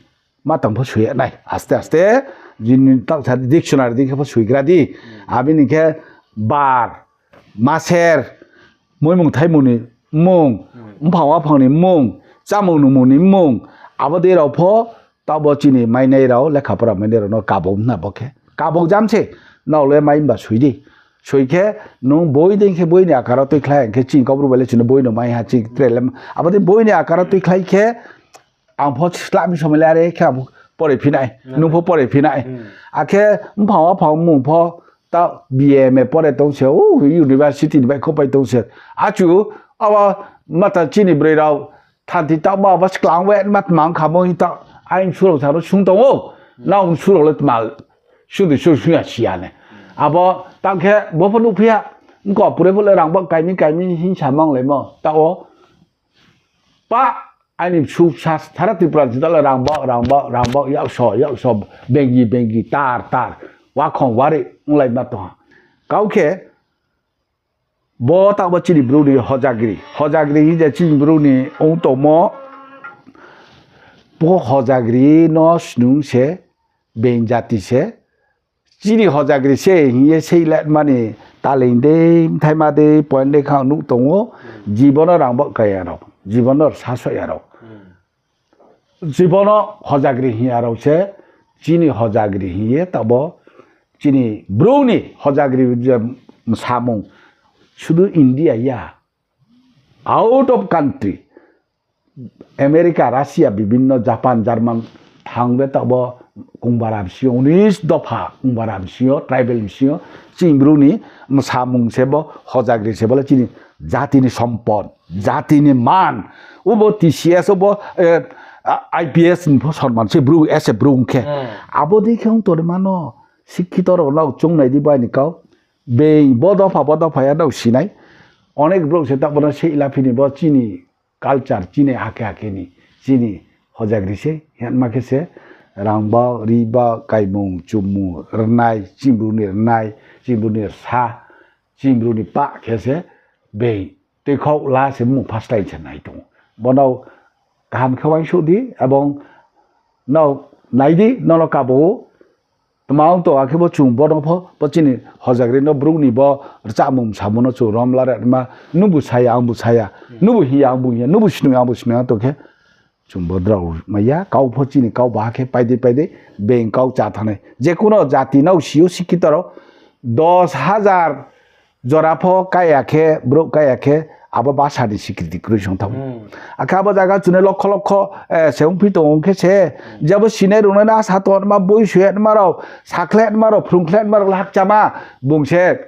ma tang pho soi ya nai, aste aste, jini taoh sa dictionary dei khe pho soigra di, abo ni khe bar, maser, muimung thaimung ni mmung, mphang waphang ni mmung, chámung nungmung ni mmung, abo dei rao pho, taoh bo chini mainai rao, lekha pora mainai rao no kabung na bo khe. Kabung jam se, nrao le mai mba soi di. Soi khe, nung boi dei khe boi ni akar wo tuikhlai, hing khe chini kaubru bai le chini boi no mai ha, chini tre le, abo dei boi ni akar wo tuikhlai khe, ang pho sla mi somai le are khe ang pho pore phi nai, nung pho pore phi nai. Akhe mphang waphang mmung pho, ta B A M A pore tong se, o university ni baihkhouh pai tong se. Achu, abo mata chini broi rao, thanti taoh ma abo sklang we ma tmang khamo hing ta, aini bsu rao sa no sung tong ou, nang bsu rao le tma, sung di sung sung ya si ya ne. Abo tang khe bo pho nuhphi ha, mko pure pho le rang bo kaimi kaimi hing sa mang le mo, taoh wo, pa, aini bsu sa sara Tripura ni sita le rang bo, rang bo, rang bo, yakso, yakso, bengi, bengi, tar, tar, wakhong wari, onglai ma tong ha. Kau khe, bo taoh bo chini Bru ni hojagri, hojagri hing je chini Bru ni ong tongmo, bo hojagri no snung se, being jati se, chini hojagri se hing ye sei le mani taleing dei, mthaima dei, point dei kha nuh tong ou, jibono rang bo kaya rao, jibono sasoh ya rao. Jibono hojagri hing ya rao se, chini hojagri hing ye taoh bo, chini Bru ni hojagri je samung, sudu India ya, out of country, America, Russia, bibhinno Japan, German thang be taoh bo kongbaram sing yo, unis dopha kongbaram sing yo, tribal sing yo, chini Bru ni msamung se bo, hojagri se bo le chini jati ni sompod, jati ni man, ubo T C S, ubo, eh, a-, I P S ni pho sonman se Bru, as a Bru ong khe. Abo dei khe ong tongma no, sikkito rao no choungnai di bai ni kau. Being bo dopha, bo dopha ya no sinai. Onek brouh se taoh bo no sei la phi ni bo chini culture, chini hake hake ni, chini hojagri se, hingma khe se, rang ba, ri ba, kaimung, chumung, rnai, chini Bru ni rnai, chini Bru ni rsa, chini Bru ni pah khe se, being, tuikhouh la se mmung phaslai se nai tong ou. Bo no kaham khe uaingsouh di, ebong no nai di, nono kabo ou, tma ong tong, akhe bo chung bo no pho, bo chini hojagri no Bru ni bo rchamung msamung no chung rom la rema, nubu sa ya, angbu sa ya, nubu hing ya, angbu hing ya, nubu snung ya, angbu snung ya tong khe, chung bo drao mai ya, kau pho chini kau ba khe pai dei pai dei, being kau chá thanngnai. Jekuno jati no si ou sikkito rao, dos hajar jora pho kaya khe, brouh kaya khe, abo basa ni sikriti kroi song thanng ou. Akhe abo zaga chunai lokho lokho, eh, se ongphi tong ong khe se, jabo sinai rung nai na sa tongma, boi soi nma rao, sakhle nma rao, phrungkhle nma rao le hakchama, bung se,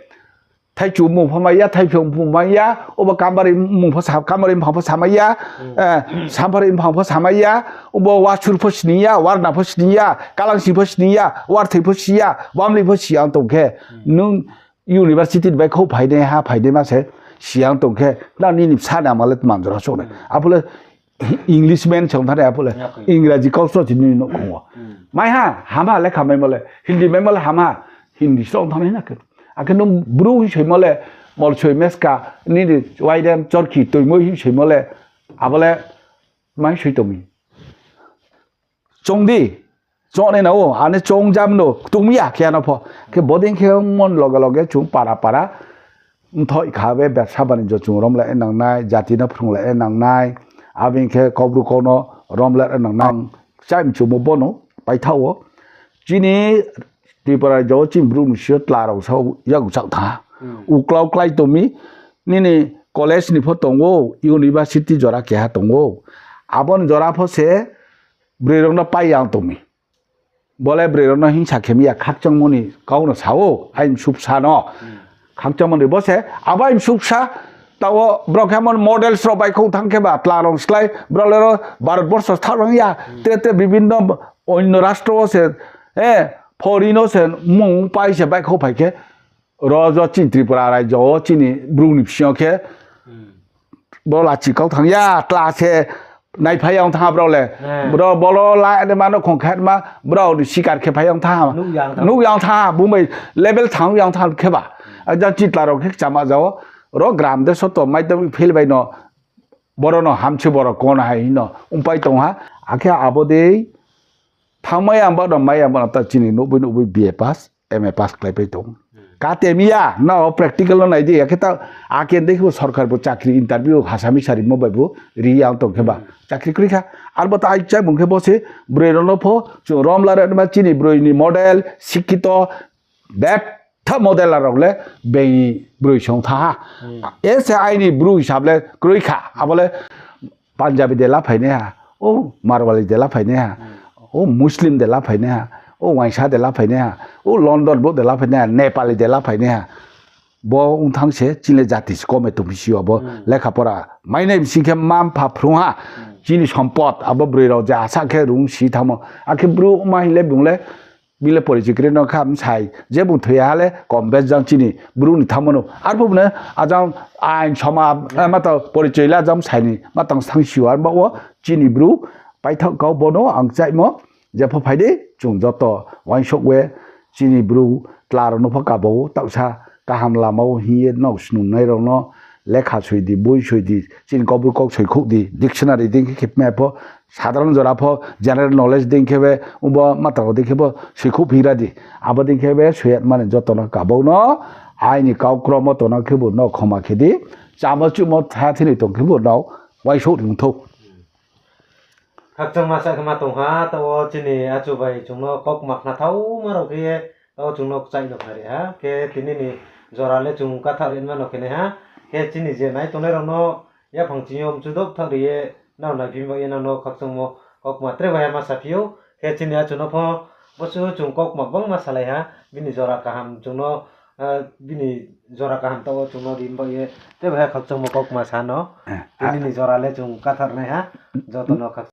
thaichu mung pho mai ya, thaiphrung mung pho mai ya, obo kamari mphang pho samai ya, eh, samphari mphang pho samai ya, obo wasur pho sning ya, warna pho sning ya, kalangsing pho sning ya, warthoi pho si ya, bamli pho si ya ong tong khe, nung university ni baihkhouh phainaiha, phainaima se si ya ong tong khe, nang nini bsa ni ama le tma jora souh nai. Apho le Englishman se ong thanngnai, apho le Ingraji kau sro se nini nouhkhong wo. Maiha, hamha lekha maimo le, Hindi maimo le hamha, Hindi sro ong thanngnai na khe. Akhe nung Bru hing soimo le, molsoi meska, nini wairem chorkhi toimo hing soimo le, abo le, mai soi tong mi. Choung di, choung nai na ou, ane choung jam no, ktungmi ya khe ano pho. Khe bodei khe mon loge loge chung para para, mthoih kha be, bebsa banijo chung rom la nang nai, jati no phrung la nang nai, abo hing khe Kaubru kau no rom la nang nai. Chá mchumo bo no paithaoh wo. Chini Tripura rajyo wo chini Bru ni sing yo tla rao sa yagu chaoh thanng ha. Uklau klái tong mi, nini college ni pho tong ou, university jora keha tong ou. Abo ni jora pho se broi rao no pai yang tong mi. Bo le broi rao no hingsa khe mi ya, khakchangmo ni kau no sa ou, aini bsuksa no. Khakchangmo ni bo se, abo aini bsuksa, taoh wo brao khe amo models rao baihkhouh thanng khe ba, tla rao slái, brao le ro Bharat borso thaoh rang ya, tre tre bibhinno onno rastro wo se, eh, foreign no se, mmung pai se baihkhouh phai khe, ro jo chini Tripura rajyo wo chini Bru ni bsing yo khe, bo lachi kau thanng ya, tla se naiphai yang thanng ha brao le. Brao bo lo la nma no khong khe nma, brao ni sikar khe phai yang thanng ha. Nuh yang thanng ha, bung bai level thanng yang thanng khe ba. Ajang chini tla rao khe kchama ja wo, ro gram de soto mai tong phil bai no, boro no hamse boro kon hai hing no ongpai tong ha. Akhe abo dei, thanngmai ang ba no, mai ang ba no ta chini nouhboi nouhboi B A pass, M A pass kláipai tong. Kate mi ya, no practical no nai di, akhe ta, akhe dei khe bo sorkar bo chakri interview hasami sarimo bai bo ri yang tong khe ba. Chakri kroi kha. Arbo ta ai chai mung khe bo se, broi rao no pho, chung rom la rema chini broi ni model, sikkito, betha model rao le, being ni broi song thanng ha. E se aini Bru hisab le kroi kha, abo le, Punjabi de la phainaiha, o Marwari de la phainaiha, o Muslim de la phainaiha, O uaingsa de la phainaiha, o London brouh de la phainaiha, Nepali de la phainaiha. Bo ong thanng se chini le jati se kome tongphi si o, abo lekha pora mainai bsing khe mma-mpha phrung ha, chini sompot abo broi rao je asa khe rung si thanngmo. Akhe bru ma hing le bung le, bini le porichoi kri no kha bsai, je bung thoi ha le kom bes jang chini bru ni thanngmo no. Arphuh no ajang ain soma, ma tang porichoi le ajang bsai ni ma tang thanng si o, arba wo chini bru paithaoh kau bo no ang chaimo. Jepho phai di, chung joto uaingsouh ye, chini bru tla rao no pho kaba ou, taohsa kaham lama wo hing ye nrao snungnai rao no lekha soi di, boi soi di, chini Kaubru kau soikhouh di, dictionary dei khe khepmai pho, sadharon jora pho, general knowledge dei khe be, ongbo ma tang rao dei khe bo soikhouh phi ra di. Abo dei khe be soi ya mani joto no kaba ou no, aini kau kromo tongna khebu no khoma khe di, chámo chuhmo tha thini tong khebu no uaingsouh ri ong thou. Khakchangma sa khe ma tong ha, taoh wo chini achu bai chung no kaukma khnathaoma rao khe ye, taoh wo chung no kchaih no khnari ha. Khe tini ni jora le chung kathaoh ri ma no khe nai ha. Khe chini je nai tongnai rao no yaphang ching yo mchu doh thaoh ri ye, nrao naiphimo ye nang no khakchangmo kaukma tre bai ha ma saphi ou. Khe chini achu no pho, bo suh chung kaukma gbangma salai ha, bini jora kaham chung no, bini jora kaham taoh wo chung no ri ba ye, tre bai ha khakchangmo kaukma sa no. Tini ni jora le chung kathaoh ri nai ha, joto no khakchang